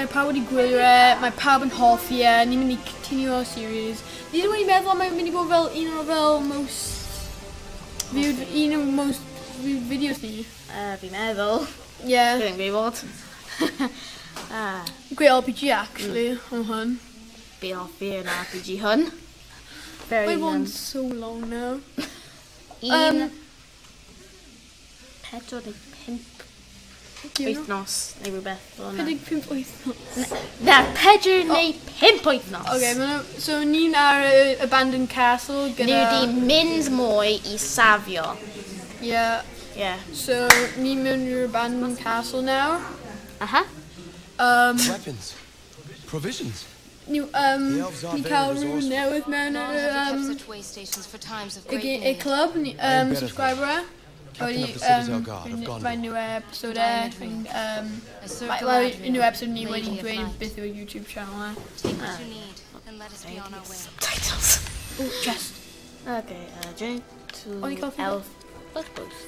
Mae pawb wedi gwylio e, mae pawb yn hoffi e, ni'n mynd i continue o'r series. Ni ddim wedi meddwl mae'n mynd i bod fel un o'r fel most viewed, un o'r most viewed videos ni. Fi'n meddwl. Yeah. Fi'n gwybod. Great RPG actually, am hwn. Fi'n hoffi yn RPG hwn. Very We've on so long now. 1, 4 neu 5 wythnos neu rhywbeth fel yna. 45 wythnos. Na, 4 neu 5 wythnos. Okay, so ni'n ar y Abandoned Castle gyda... Ni wedi mynd mwy i safio. Yeah. Yeah. So, ni'n mewn i'r Abandoned Castle now. Aha. Weapons. Provisions. Ni cael rhywun newydd mewn y clwb, subscriber e. Mae new episode e, new episode ni wedi dweud beth yw'r YouTube channel e. Subtitles. Oh, chest. Okay, journey to Elf Outpost.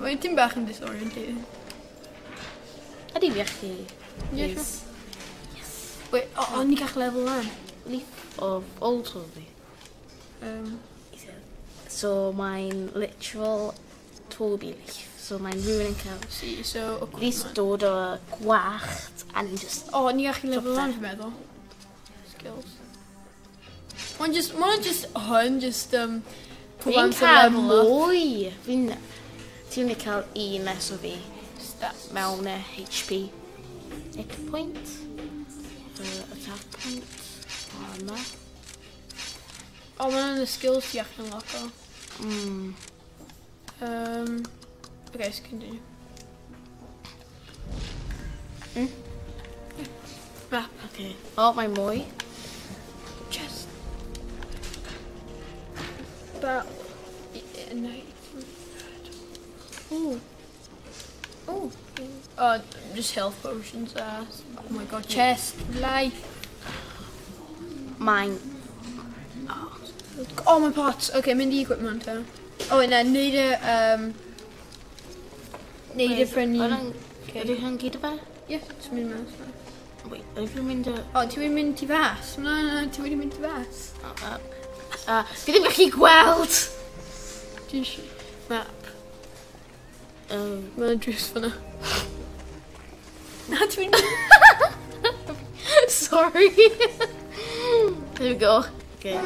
Mae ti'n bach yn disoriented. Ydy fi allu? Yeah, sure. Wait, oh, ni gall level lan. Leaf of Old Toby. So mae'n literal Toby leaf. So mae'n rhywun yn cael... See, so... Least dod o gwallt a ni'n just... Oh, ni gallu level lan, fi'n meddwl. Skills. Mae'n just hwn, just... Fi'n cael mwy. Ti'n mynd i cael un less o fi. Stats. Mewn HP. Hit point. Attack point. O, yma. O, mae'n y skills ti allan unlock o. Okay, let's continue. Map. Okay. O, mae mwy. Chest. But... Night. Ooh. Oh. Oh, just health potions. Oh my god, chest, life. Mine. Oh, my pots. Okay, mynd i equipment. Oh, na, neud y... Neud y prynu... Ydy hwn gyd o fe? Ie, ti'n mynd mas. Wait, ydy fi'n mynd o... O, ti wedi mynd tu fas? Na, na, ti wedi mynd tu fas. Fi ddim gallu gweld! Ti'n eisiau... Map. Mae'n drws fyna. Na, ti'n mynd... Sorry. There we go. Okay.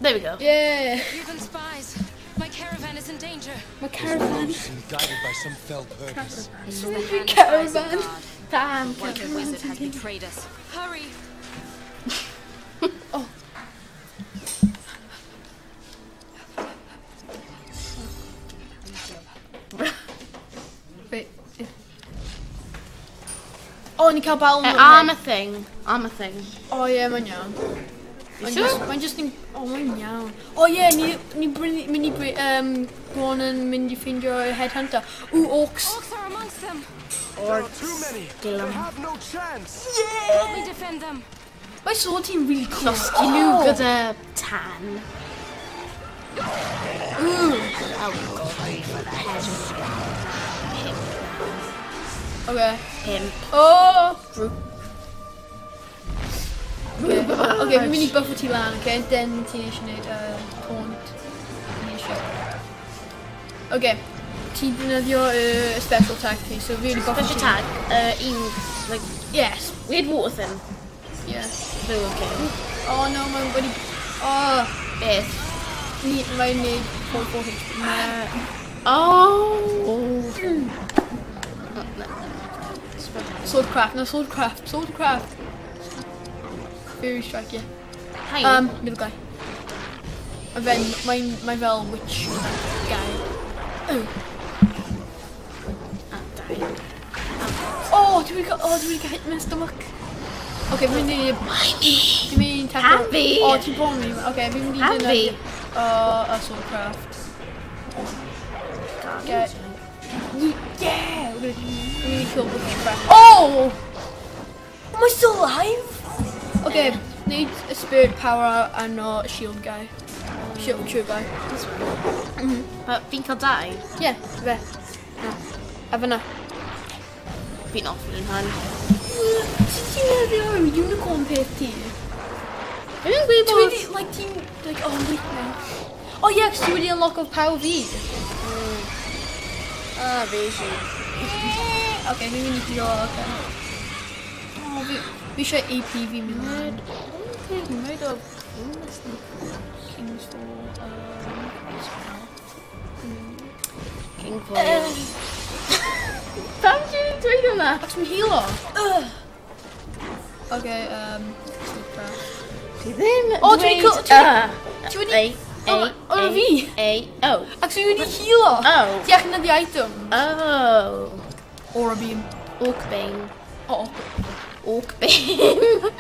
There we go. Yeah. You've been spies. My caravan is in danger. My caravan. Seems guided by some fell purpose. Caravan. Damn. One wizard has betrayed us. Hurry. Oh. Wait. Oh, ni cael battle. Armor thing. Armor thing. Oh yeah, mae'n iawn. Sure? Mae'n just yn... Oh, mae'n iawn. Oh yeah, ni mynd i go on yn mynd i ffeindio headhunter. Ooh, orcs. Orcs are amongst them. There are too many. They have no chance. Yeah! Help me defend them. Mae sword ti'n really cool. Llosgi nhw gyda tan. Ooh. Oh god. Okay. Pimp. Oh! Okay, fi'n mynd i buffo ti lan, okay? Then ti eisiau gwneud taunt. Ni eisiau. Okay, ti defnyddio special attack ti, so fi wedi buffo ti. Special attack? Un, like... Yes. Weird water thing. Yeah. So, okay. Oh no, mae'n wedi... Oh! Beth? Mae'n neud 44 HP. Oh! Swordcraft, no, swordcraft, swordcraft! Fury strike, yeah. Hi. Middle guy. And then my fel witch guy. Oh. Die. Oh, do we get hit in my stomach? Okay, we need. Do we tackle? Happy. Oh, ti'n bron me. Okay, we need Happy. A swordcraft. Get. Yeah, we're gonna kill witchcraft. Oh! Am I still alive? Okay, need a spirit power and a shield guy. Shield guy. But fi'n cael dau? Yeah, fe. Na. A fyna. Fi'n off yn hwn. Sut ti'n meddwl unicorn peth ti? Fi'n gwybod. Ti wedi, like, ti'n, like, oh, wait now. Oh yeah, cos ti wedi unlock of power fi. Ah, fi eisiau. Okay, fi'n mynd i heal, okay. Oh, fi eisiau AP fi mynd. Made of... King's Fall, King Fall. Pam ti'n dweud hwnna? Ac ti'n healo? Okay, Swordcraft. Ti ddim O, ti wedi dweud... Ti wedi... A, O, A, fi. A, O. Ac ti wedi healo? Oh. Ti allan the item. Oh. Aura beam. Orcbane. O. Orcbane.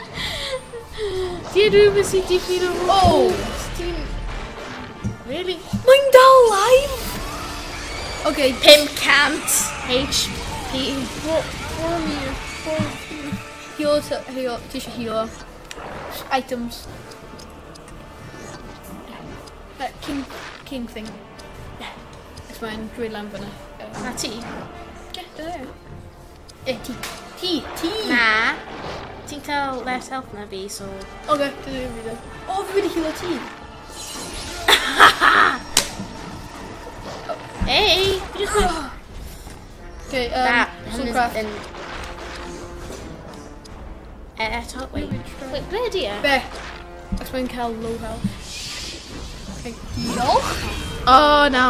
Ti'n rhywbeth sy'n diffyn o... Oh. Ti'n... Really? Mae'n dal live! Okay. 500 HP. 4 4 Heal, heal, ti eisiau healo. Items. King thing. Yeah. It's mae'n dweud lan fyna. Na ti? Yeah, dyna. Eh, ti. Ti, ti! Na. Ti'n cael less health na fi, so... Okay, dyna fi then. Oh, fi wedi healo ti. Hey! Fi jyst mynd... Okay, Na, Swordcraft. hwn yn... Eto, wait. Wait, ble ydi e? Be? Ac mae'n cael low health. Okay, diolch. Oh, no.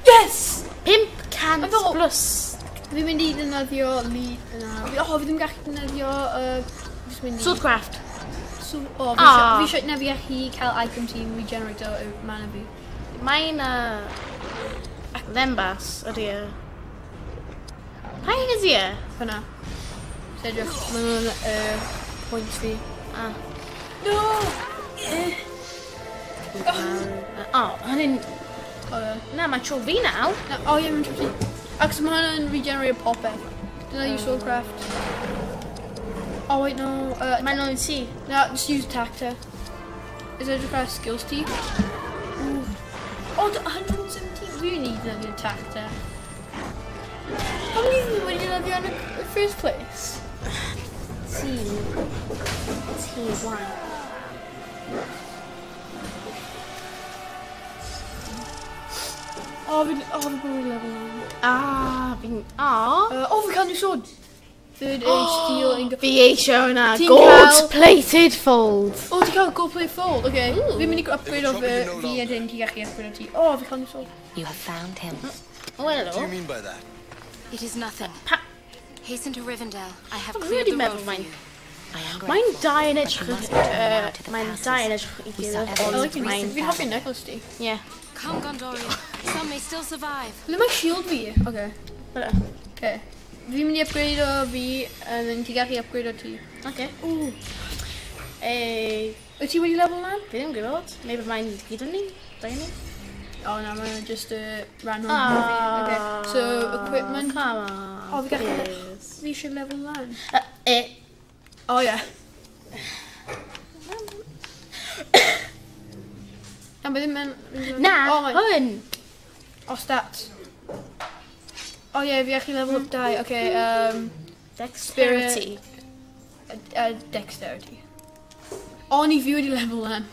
Yes! 500 plus. Fi'n mynd i ddefnyddio lead na. Oh, fi ddim gallu defnyddio... Jyst mynd i... Swordcraft. So, oh, fi eisiau na fi gallu cael item sy'n regenerate o mana fi. Mae'n... Lembas, ydi e. Pa un ydi e? Fyna. So edrych, maen nhw'n points fi. Ah. No! Oh, hynny'n... Oh, yeah. Na, mae tro fi nawr. Na, oh, ie, mae'n tro ti. Ac so mae hwnna'n regenerate popeth. Dyna use Swordcraft. Oh, wait, no. Mae'n nhw'n ti. Na, just use attack te. Is edrych ar skills ti? Ooh. Oh, 117. We need another attack te. How many of you wedi defnyddio yn y first place? T. T, Y. Oh, fi'n bod level 9. Ah, fi'n... Oh. Oh, fi'n cael new sword. Third age steel ingot. Fi eisiau hwnna. Ti'n Gold cael- plated fold. Oh, ti'n cael gold plate fold. Okay. Fi'n mynd i upgrade o They will fi, trouble you no fi a longer. dyn ti gallu upgrade o ti. Oh, fi'n cael new sword. You have found him. Oh, What do you hello. mean by that? It is nothing. Hasten to Rivendell. I have Fi cleared wedi the road meddwl for mae'n... you. I am Mae'n grateful, dau yn but you edrych... must return now to the Mae'n passes. dau yn edrych i We saw gilydd, evidence ond I like of mae'n... recent Fi'n hoffi battle. necklace ti. Yeah. Come, Gondorian. Some may still survive. Le mae shield fi? Okay. Okay. Fi'n mynd i upgrade o fi, and then ti gallu upgrade o ti. Okay. Ooh. Ei... Wyt ti wedi level lan? Fi ddim yn gwybod. Maybe mae'n gyda ni. Dau ni. Oh, na, mae'n just rhan o'n fi. Okay. So, equipment. Come on. Oh, fi gallu... Please. Fi eisiau level lan. Oh, yeah. Na, mae ddim yn... Na, Oh, my... hwn. Oh, stats. Oh, yeah, fi gallu level up 2. Okay, Dexterity. Dexterity. Oh, ni fi wedi level lan.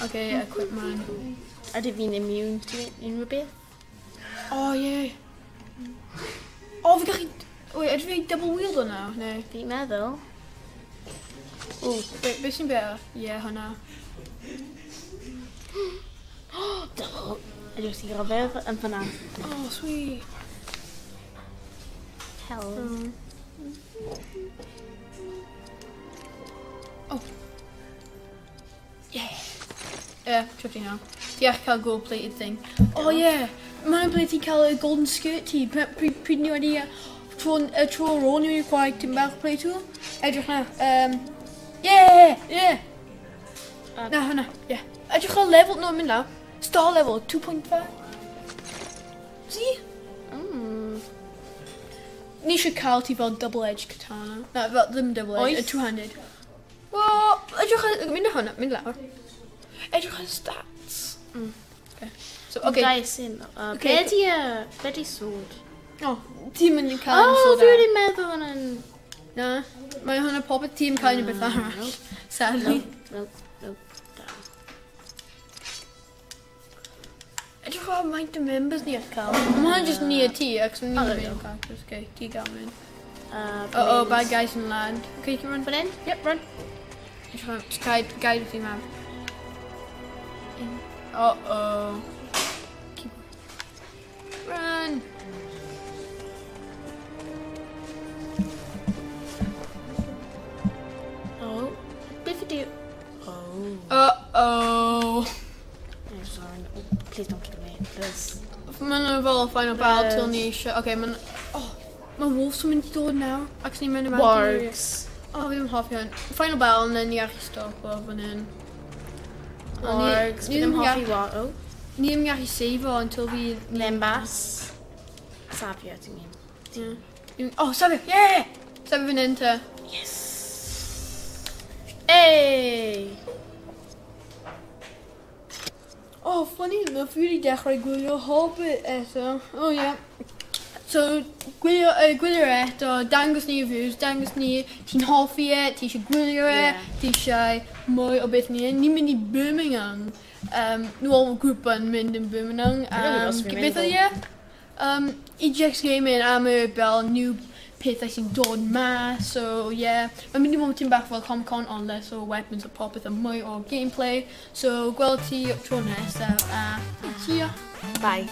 Okay, equipment. Ydy fi'n immune to unrhyw beth? Oh, yeah. Oh, fi gallu... Wait, ydw fi double wield o now? Neu? Fi'n meddwl. Oh, wait, beth sy'n better? Yeah, hwnna. Double. Ydw ti'n gofio yn fyna. Oh, sweet. Hell. Oh. Yeah. Yeah, trip ti now. Ti all cael gold plated thing. Oh yeah. Mae'n ble ti'n cael y golden skirt ti. Pryd ni wedi tro ar ôl ni wedi chwarae tim bach play tool. Edrych na. Yeah, yeah. Na, hwnna, yeah. Edrych ar level, no, mynd na. Star level, 2.5. See? Mm. Ni eisiau cael ti fel double-edged katana. Na, fel ddim double-edged, Oes. a two-handed. Well, edrych ar... Mynd hwnna, mynd lawr. Edrych ar stats. Mm. Okay. So, okay. Guys, in. Okay. Be di sword? Oh, ti'n mynd i cael un Oh, sword fi arall. wedi meddwl yn yn... Na, mae hwnna popeth ti'n cael unrhyw beth arall. Sadly. Nope, down. Edrych ar maint o members ni at cael. Mae hwnna just ni a ti, ac ni'n Oh, there we mynd characters. Okay, ti gael mynd. Uh-oh, bad guys in land. Okay, you can run. Fan hyn? Yep, run. Edrych ar, just guide with you, man. Uh-oh. Keep Run! Oh, beth ydi... Oh. Uh-oh. I'm sorry. No. Please don't kill me. Please. Mae'n fel final battle till ni Yes. eisiau... Okay, mae'n... Oh, mae wolves yn mynd i dod nawr. Ac ni'n mynd yma. Wargs. Oh, fi ddim yn hoffi hwn. Final battle, and then ni gallu stop o fan hyn. Wargs. Ni Fi ddim ddim hoffi war. Oh. Ni ddim yn gallu save o until fi... Nimbus. Safio, ti'n mean. Yeah. Oh, safio! Yeah! Safio fan hyn te. Yes! Hey! Oh, funny enough, fi wedi dechrau gwylio Hobbit eto. Oh, yeah. So, gwylio eto, dangos ni reviews, dangos ni ti'n hoffi e, ti eisiau gwylio e, Yeah. ti eisiau mwy o beth ni. Ni'n mynd i Birmingham. Nhw all grŵp yn mynd yn Birmingham. Beth oedd e? EGX Gaming am y fel new pethau sy'n dod mas, so yeah. Mae'n mynd i fod yn tipyn bach fel Comic Con, ond less o weapons a popeth a mwy o gameplay. So, gweld ti tro nesaf, a see ya! Bye.